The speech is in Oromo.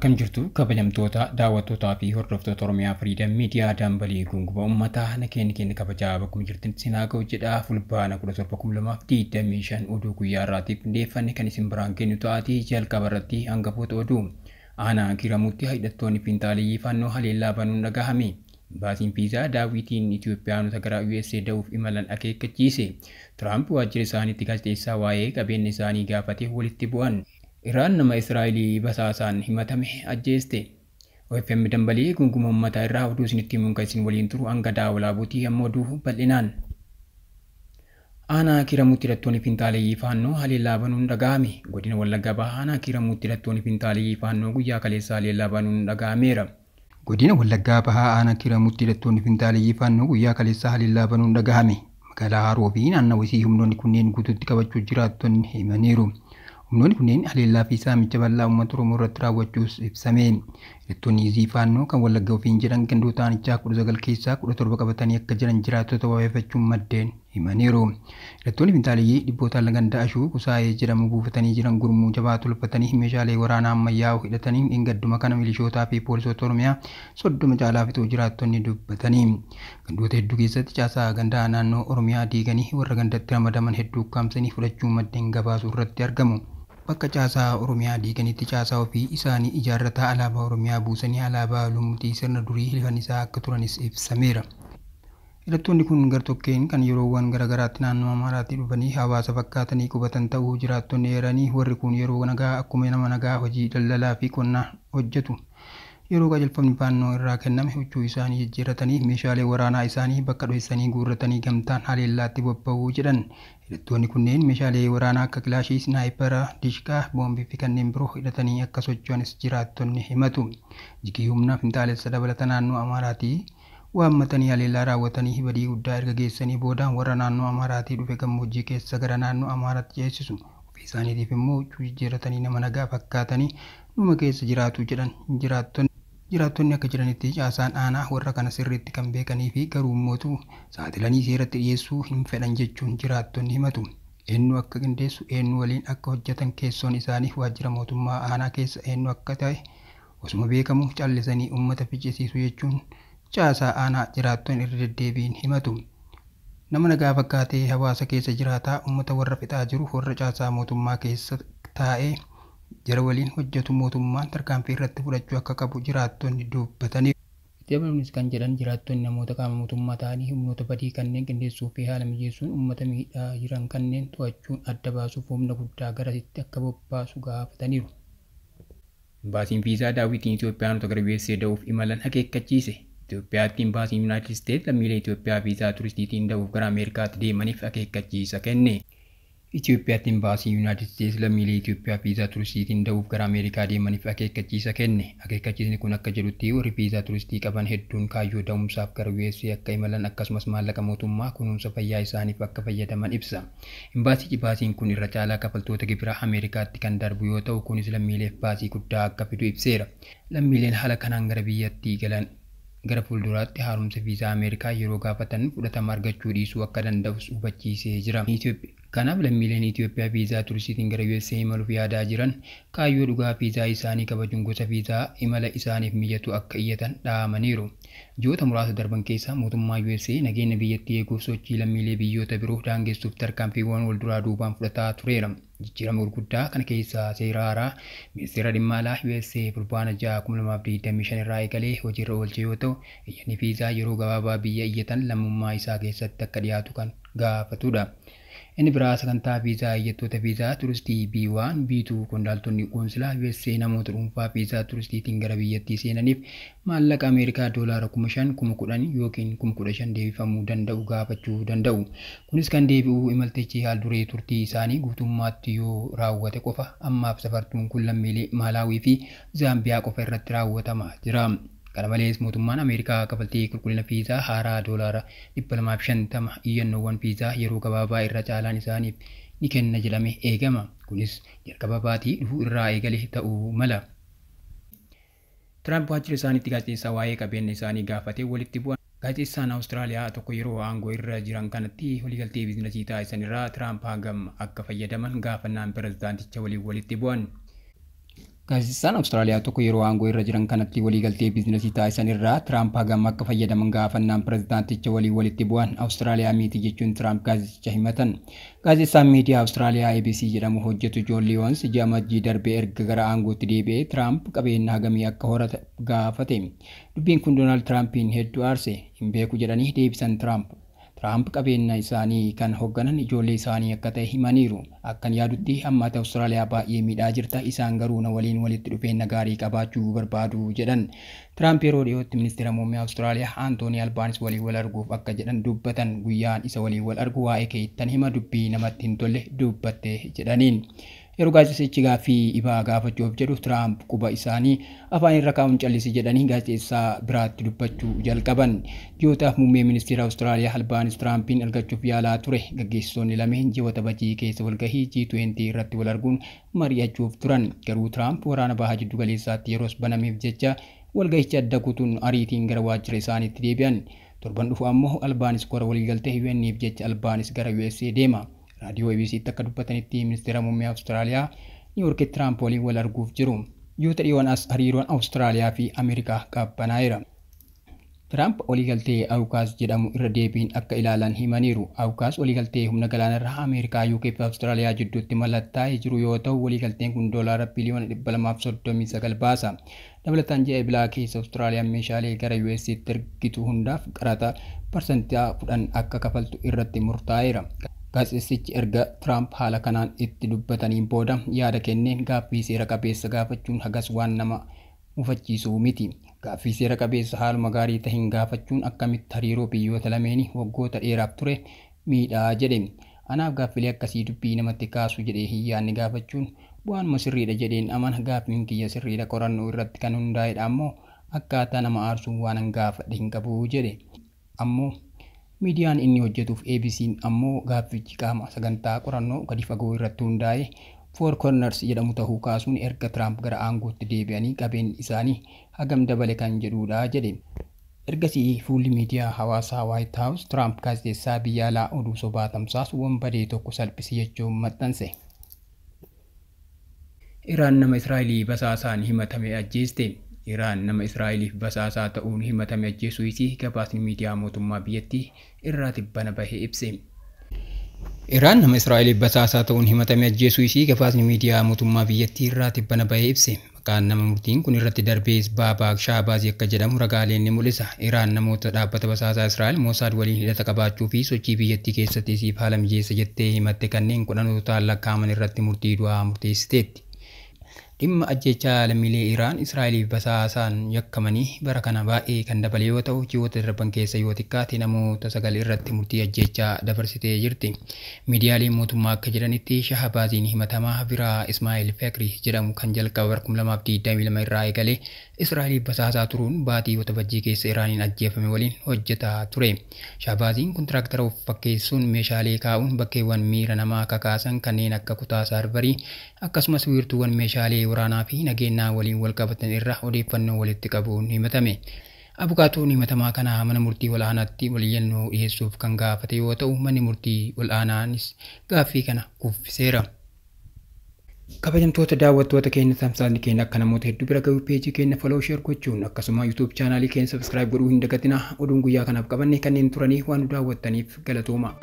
Akkam jirtu kabajamtoota daawwattootaa fi hordoftoota Oromiyaa Freedom Media dambalii gunguma uummataa nageenya keenya kabajaa bakkuma jirtanitti isin haa ga'u jedhaa Fulbaana 17,2025 oduu guyyaa har'aatiif qindeeffanne kan isin biraan kennu ta'aatii jalqaba irratti hangafoota oduu. Aanaa Kiiramuutti hidhattoonni fiinxaaleeyyii fannoo haleellaa banuun dhagahame. Baasiin fiizaa daawwitiin Itoophiyaanota gara USA da'uuf imalan akeekkachiise. Tiraamp waajjira isaaniitti gaazexeessaa waa'ee qabeenya isaanii gaafate walitti bu'an. Iraan nama Israa'elii basaasaan himatame ajjeeste. OFM dambalii gunguma uummataa irraa oduu isinitti himuun kan isin waliin turu hanga daawwalaa buutii amma oduu bal'inaan. Aanaa Kiiramuutti hidhattoonni fiinxaaleeyyii faannoo haleellaa banuun dhagahame. Godina Wallaggaa Bahaa aanaa Kiiramuutti hidhattoonni fiinxaaleeyyii faannoo guyyaa kaleessaa haleellaa banuun dhagahameera. Godina Wallaggaa Bahaa aanaa Kiiramuutti hidhattoonni fiinxaaleeyyii faannoo guyyaa kaleessaa haleellaa banuun dhagahame. Magaalaa Haroo fi naannawa isii humnoonni kunneen guutuutti qabachuu jiraattonni himaniiru. Humnoonni kunneen haleellaa fi saamicha bal'aa uummata Oromoo irratti raawwachuus ibsame. Hidhattoonni Izii Faannoo kan Wallaggaa ofiin jedhan gandoota aanichaa 19 keessaa 17 qabatanii akka jiran jiraattota wabeeffachuun maddeen himaniiru. Hidhattoonni fiinxaaleeyyii dhibbootaan ganda Ashuu Kusaayee jedhamu buufatanii jiran gurmuu jabaa tolfatanii meeshaalee waraanaa ammayyaa'oo hidhatanii gadduma kana milishootaa fi poolisoota Oromiyaa 30 caalaa fixuu jiraattonni dubbatanii. Gandoota hedduu keessatti caasaa gandaa naannoo Oromiyaa diiganii warra gandatti ramadaman hedduu ukkaamsanii fudhachuu maddeen gabaasuu irratti argamu. Bakka caasaa Oromiyaa diiganitti caasaa ofii isaanii ijaarrataa alaabaa Oromiyaa buusanii alaabaa lumuxii sirna durii fannisaa akka turanis ibsameera. Hidhattoonni kun gartokkeen kan yeroowwan garaagaraatti naannoo Amaaraatti dhufanii hawaasa fakkaatanii qubatan ta'uu jiraattonni eeranii warri kun yeroo nagaa akkuma nama nagaa hojii daldalaa fi qonnaa hojjetu. Yeroo qajeelfamni faannoo irraa kenname huccuu isaanii jijjiirratanii meeshaalee waraanaa isaanii bakka dhoksanii guurratanii gamtaan haleellaatti bobba'uu jedhan. Hidhattoonni kunneen meeshaalee waraanaa akka kilaashii, snaayipara, dishqaa, boombii fi kanneen biroo hidhatanii akka socho'anis jiraattonni himatu. Jigii humna finxaalessa dabalata naannoo Amaaraatii waammatanii haleellaa raawwatanii badii guddaa erga geessanii booda warra naannoo Amaaraatii dhufe gammoojjii keessa gara naannoo Amaaraatti ceesisu. Ofii isaaniitiif immoo huccuu jijjiirratanii nama nagaa fakkaatanii dhuma keessa jiraatu jedhan jiraattonni. Jiraattonni akka jiranitti caasaan aanaa warra kana sirriitti kan beekanii fi garuu immoo saaxilanii seeratti dhiyeessuu hin fedhan jechuun jiraattonni himatu. Eenyu akka qindeessu, eenyu waliin akka hojjetan keessoon isaanii waajjira mootummaa aanaa keessa eenyu akka ta'e osuma beekamu callisanii uummata ficcisiisu jechuun caasaa aanaa jiraattonni irra deddeebiin himatu. Nama nagaa fakkaatee hawaasa keessa jiraataa uummata warra fixaa jiru warra caasaa mootummaa keessa taa'ee jara waliin hojjetu mootummaan tarkaanfii irratti fudhachuu akka qabu jiraattonni dubbatanii. Itti dabaluunis kan jedhan jiraattonni namoota qaama mootummaa ta'anii humnoota badii kanneen qindeessuu fi haala mijeessuun uummata miidhaa jiran kanneen to'achuun adda baasuuf humna guddaa garasitti akka bobbaasu gaafataniiru. Baasiin fiizaa daawwitiin Itoophiyaanota gara USA da'uuf imalan akeekkachiise. Itoophiyaatti imbaasiin Yuunaayitid Isteetsi lammiilee Itoophiyaa viizaa turistiitiin da'uuf gara Ameerikaatti deemaniif akeekkachiisa kenne. Itoophiyaatti imbaasiin Yuunaayitid Isteetsi lammiilee Itoophiyaa viizaa turistiitiin da'uuf gara Ameerikaa deemaniif akeekkachiisa kenne. Akeekkachiisni kun akka jedhutti warri viizaa turistii qaban hedduun kaayyoo da'umsaaf gara USA akka imalan akkasumas maallaqa mootummaa kunuunsa fayyaa isaaniif akka fayyadaman ibsa. Imbaasichi baasiin kun irra caalaa kafaltoota gibiraa Ameerikaatti kan darbu yoo ta'u kunis lammiileef baasii guddaa akka fidu ibseera. Lammiileen haala kanaan gara biyyattii galan gara fuulduraatti haaromsa viizaa Ameerikaa yeroo gaafatan fudhatama argachuu dhiisuu akka danda'us hubachiisee jira. Kanaaf lammiileen Itoophiyaa viizaa turistiitiin gara USA imaluuf yaadaa jiran kaayyoo dhugaa viizaa isaanii kabajuun gosa viizaa imala isaaniif mijatu akka iyyatan dhaamaniiru. Ji'oota muraasa darban keessa mootummaa USA nageenya biyyattii eeguuf sochii lammiilee biyyoota biroo daangessuuf tarkaanfiiwwan wal duraa duubaan fudhataa tureera. Jijjiirama gurguddaa kana keessaa seera haaraa ministeera dhimma alaa USA Fulbaana 6, 2025 irraa eegalee hojiirra oolche yoo ta'u, iyyanni viizaa yeroo gabaabaa biyya iyyatan lammummaa isaa keessatti akka dhiyaatu kan gaafatudha. Inni biraa sagantaa viizaa iyyattoota viizaa turistii B1, B2 qondaaltonni qoonsilaa USA namoota dhuunfaa viizaa turistiitiin gara biyyattii seenaniif maallaqa Ameerikaa doolaara 5,000, 10,000 yookiin 15,000 deebifamuu danda'u gaafachuu danda'u. Kunis kan deebi'u imaltichi haal-duree turtii isaanii guutummaatti yoo raawwate qofa. Ammaaf safartuun kun lammiilee Maalaawii fi Zaambiyaa qofa irratti raawwatamaa jira. Kana malees mootummaan Ameerikaa kafaltii qulqullina viizaa haaraa doolaara 250 iyyannoowwan viizaa yeroo gabaabaa irra caalaan isaaniif ni kenna jedhame eegama. Kunis jalqaba baatii dhufuu irraa eegale ta'uu mala. Tiraamp waajjira isaaniitti gaazexeessaa waa'ee qabeenya isaanii gaafate walitti bu'an. Gaazexeessaan Awustiraaliyaa tokko yeroo aangoo irra jiran kanatti waliigaltee biizinasii taasisan irraa Tiraamp hangam akka fayyadaman gaafannaan pirezidaanticha waliin walitti bu'an. Gaazexeessaan Awustiraaliyaa tokko yeroo aangoo irra jiran kanatti waliigaltee biizinasii taasisan irraa Tiraamp hagam akka fayyadaman gaafannaan pirezidaanticha waliin walitti bu'an Awustiraaliyaa miti jechuun Tiraamp gaazexeessicha himatan. Gaazexeessaan miidiyaa Awustiraaliyaa ABC jedhamu hojjetu Joon Liyoons ji'a Amajjii darbee erga gara aangootti deebi'ee Tiraamp qabeenya hagamii akka horate gaafate. Dubbiin kun Doonaald Tiraampiin hedduu aarse. Hin beeku jedhanii deebisan Tiraamp. Tiraamp qabeenya isaanii kan hoogganan ijoollee isaanii akka ta'e himaniiru. Akkan yaadutti ammaatti Awustiraaliyaa baay'ee miidhaa jirta, isaan garuu na waliin walitti dhufeenya gaarii qabaachuu barbaadu jedhan. Tiraamp yeroo dhiyootti ministeera muummee Awustiraaliyaa Antoonii Albaanis waliin wal arguuf akka jedhan dubbatan. Guyyaan isa waliin wal argu waa'ee keettan hima, dubbii namatti hin tolle dubbatte jedhaniin. Yeroo gaazexeessichi gaaffii ibaa gaafachuuf jedhu Tiraamp quba isaanii afaan irra kaa'uun callisi jedhanii gaazexeessaa biraatti dubbachuu jalqaban. Ji'ootaaf muummee ministeera Awustiraaliyaa Albaanis Tiraampiin argachuuf yaalaa ture. Gaggeessitoonni lameen ji'oota bajii keessa walgahii G20 irratti wal arguun mari'achuuf turan. Garuu Tiraamp waraana bahaa jiddu galeessaatti yeroos banameef jecha walgahicha adda kutuun ariitiin gara waajjira isaaniitti deebi'an. Torban dhufu ammoo Albaanis kora waliigaltee UN'if jecha Albaanis gara USA deema. Raadiyoo ABC'tti akka dubbatanitti ministeera muummee Awustiraaliyaa Niiwuorkitti Tiraamp waliin wal arguuf jiru. Ji'oota dhiyoon as hariiroon Awustiraaliyaa fi Ameerikaa qabbanaa'eera. Tiraamp waliigaltee Awukaas jedhamu irra deebiin akka ilaalan himaniiru. Awukaas waliigaltee humna galaanarraa Ameerikaa, UK fi Awustiraaliyaa jidduutti mallattaa'ee jiru yoo ta'u, waliigalteen kun doolaara biliyoona 239 baasa. Dabalataan ji'a Eblaa keessa Awustiraaliyaan meeshaalee gara US'tti ergitu hundaaf qaraxa 10% akka kafaltu irratti murtaa'eera. Gaazexeessichi erga Tiraamp haala kanaan itti dubbataniin booda yaada kenneen gaaffii seera qabeessa gaafachuun hagas waan nama mufachiisuu miti. Gaaffii seera qabeessa haaluma gaarii ta'een gaafachuun akkamitti hariiroo biyyoota lameenii waggoota dheeraaf ture miidhaa jedhe. Anaaf gaaffilee akkasii dubbii namatti kaasu jedhee hin yaadne gaafachuun waanuma sirriidha jedheen amana. Gaaffiin kiyya sirriidha, qorannoo irratti kan hundaa'edha, ammoo akkaataa nama aarsuun waan an gaafadhe hin qabu jedhe. Ammoo miidiyaan inni hojjetuuf ABC'n ammoo gaaffichi qaama sagantaa qorannoo gadi fagoo irratti hundaa'e Four Corners jedhamu ta'uu kaasuun erga Tiraamp gara aangootti deebi'anii qabeenyi isaanii hagam dabale kan jedhudha jedhe. Ergasii fuulli miidiyaa hawaasaa White House Tiraamp gaazexeessaa biyya alaa oduu sobaa tamsaasu wanbadee tokko salphise jechuun maxxanse. Iraan nama Israa'elii basaasaan himatame ajjeeste. Iraan nama Israa'eliif basaasaa ta'uun himatame ajjeesuu isii gabaasni miidiyaa mootummaa biyyattii irraa tibbana bahee ibse. Iraan nama Israa'eliif basaasaa ta'uun himatame ajjeesuu isii gabaasni miidiyaa mootummaa biyyattii irraa tibbana bahee ibse. Maqaan nama murtiin kun irratti darbees Baabaak Shaabaazii akka jedhamu ragaaleen ni mul'isa. Iraan namoota dhaabbata basaasaa Israa'el Moosaad waliin hidhata qabaachuu fi sochii biyyattii keessatti isiif haala mijeessa jettee himatte kanneen kudhanootaan lakkaa'aman irratti murtii du'aa murteessiteetti. Dhimma ajjechaa lammiilee Iraan Israa'eliif basaasaan yakkamanii bara kana baay'ee kan dabale yoo ta'u, ji'oota darban keessa yoo xiqqaate namoota 9 irratti murtii ajjechaa dabarsitee jirti. Miidiyaaleen mootummaa akka jedhanitti Shahabaaziin himatamaa biraa Ismaa'eel Fekri jedhamu kan jalqaba bara 2022 irraa eegalee Israa'eliif basaasaa turuun baatii Waxabajjii keessa Iraaniin ajjeefame waliin hojjetaa ture. Shahabaaziin kontiraaktara of fakkeessuun meeshaalee kaa'uun bakkeewwan miira namaa kakaasan kanneen akka kutaa saarvarii akkasumas wiirtuuwwan meeshaalee waraanaa fi nageenyaa waliin wal qabatan irraa odeeffannoo walitti qabuun himatame. Abukaatoon himatamaa kana mana murtii ol'aanaatti waliyyannoo dhiyeessuuf kan gaafate yoo ta'u, manni murtii ol'aanaanis gaaffii kana kuffiseera. Kabajamtoota daawwattoota keenya, tamsaasni keenya akka namoota hedduu bira gahu peejii keenya follow share gochuun akkasuma YouTube chaanaalii keenya subscribe godhuu hin dagatinaa. Oduun guyyaa kanaaf qabanne kanneen turanii waan nu daawwattaniif galatooma.